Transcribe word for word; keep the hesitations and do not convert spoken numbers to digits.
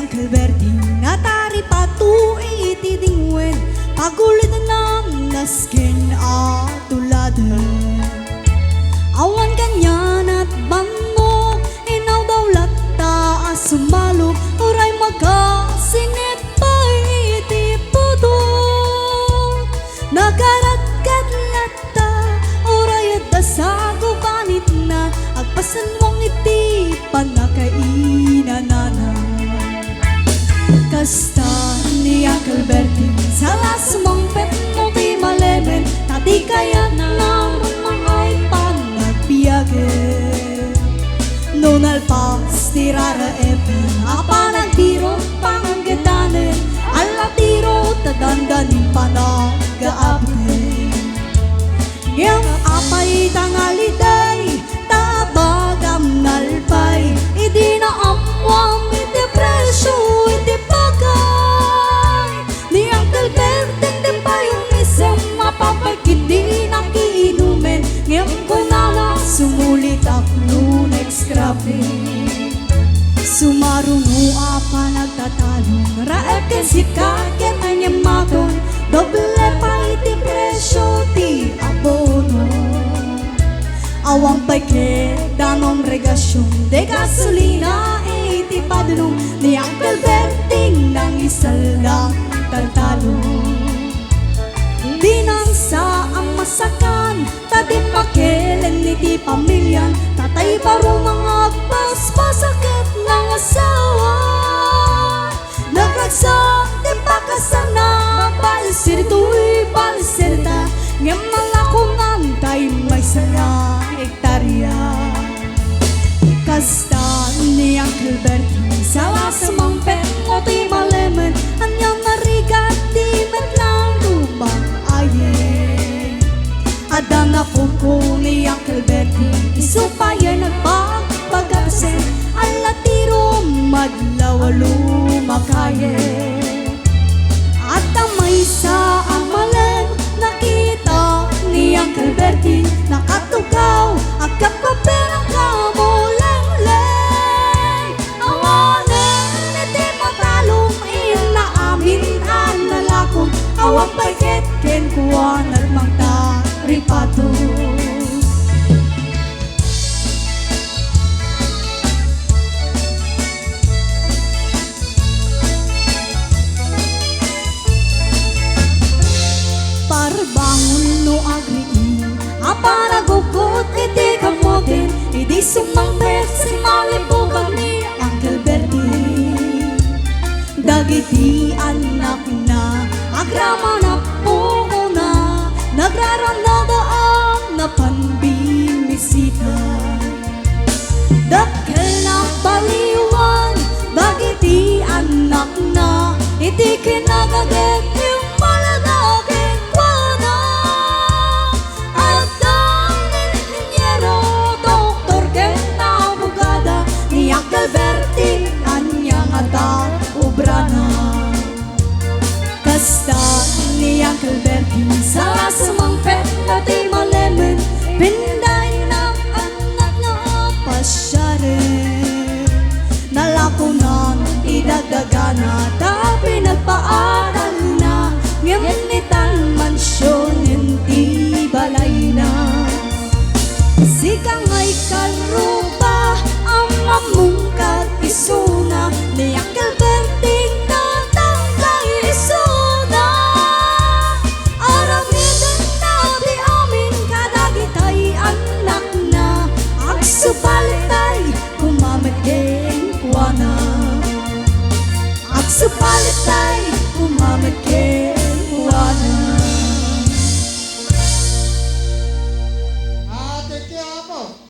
Uncle Berting, nataripato iti dingwen, pagulidnam nasken a tuladen. Awan kanian a bannok, inawdaw latta a sumalog, uray magasingit pay iti putot. Nakaratkat latta, uray adda sagubanitna, agpasenmong iti pannakainanana. Kasta ni Uncle Berting, sala sumangpet no ti malemen, ta di kayatna mangay panagbiagen. No nalpas ti raraepen a panagbirok panggetanen, allatiro ta dandanin panagaapen. Ngem apay ta ngalidey, ta abagam nalpay, idi naammoam iti presio iti bagay. Ni Uncle Berting di pay umisem, mapapay ket di nakiinumen, ngem kunana, sumulitak no next cropping. Sumaruno a panagtatalon, raep ken sika ket ngem maton, doble pay ti presio ti abono. Awan pay ket danum regasion, de gasolina iti padulong, ni Uncle Berting nangisaldang taltalon. Dinan sa a masakan, ta dimmakelen iti pamilian, tatay baro nga agpaspasaket nangasawa. Nagragsak ti pakasana, balisir toy balisir ta, ngem nalakonan tay maysa nga hektarya. Kasta ni Uncle Berting, sala sumangpet no ti malemen, ania narigat ti met lang lubang ayen. Adda napuko ni Uncle Berting, isu payen nagpagpagabsent, allatiro madlaw a lumakayen. Adda maysa a malem, nakita ni Uncle Berting, nakatugaw, agkapkapen, agkamulengleng. Awanen iti matalong, inna amin a nalakong, awan pay ket kenkuana nagmangtaripato. Parbangon no agriing a panagukot iti kamoten, idi sumangpet, simalipukan ni Uncle Berting. Dagiti annakna, agraman a pungona, nagraramnada a napan bimisita. Dakkel nga baliwan dagiti annakna, iti kinagaget, immalada kenkuana. Adda nga inheniero, doktor, ken abogada, ni Uncle Berting ania ngata obrana. Kasta ni Uncle Berting, sala sumangpet no ti malemen, pindaynam annakna a pasiaren. Nalakonan ti dagdagana, ta pinagpaadalna, ngem itan mansionen ti balayna. Sika nga ikkaruba, ammom ket isuna, ni Uncle Berting natangkay isuna. Aramidenna ti amin kadagitay annakna, agsubalitay koma met kenkuana. Agsubalitay